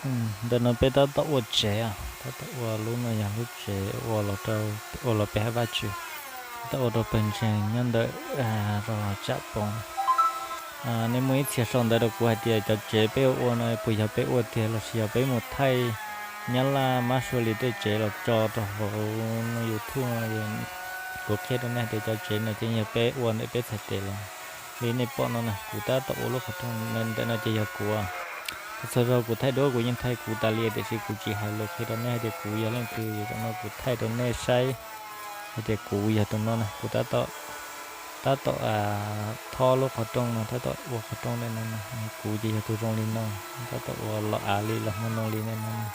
Ntawm no peb tab tom ua tsev, tab tom ua lub no yog lub tsev ua los rau, ua los peb hab Vajtswv, tab tom ua rau pawg ntseeg nyob ntawm zos Tsam Poov. Nej muaj ib txhia sau ntawv rau kuv hais tias cov tsev peb ua ua no puas yog peb ua tiag lossis yog peb mus thaij Nyab Laj Mab Suav Lis tej tsev los tso rau hauv YouTube no. Kuv qhia rau nej hais tias cov tsev no ces yog peb ua ntawm peb txhais tes los. Li nej pom no na, kuv tab tom ua lub qhov rooj ntawm no ces yog kuv. Txhua zaus kuv thaij duab kuv yeej thaij kuv tas li tiam sis kuv tsis hais lus qhia rau nej hais tias kuv yog leej twg, yog tam no kuv thaij rau nej saib hais tias kuv yog tus no na, kuv tab tom, tab tom thob lub qhov rooj no, tab tom ua qhov rooj ntawm no na. Kuv ces yog tus zoo li no, tab tom ua los av li los hmo noo li ntawm no na.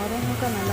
Hnub koj mam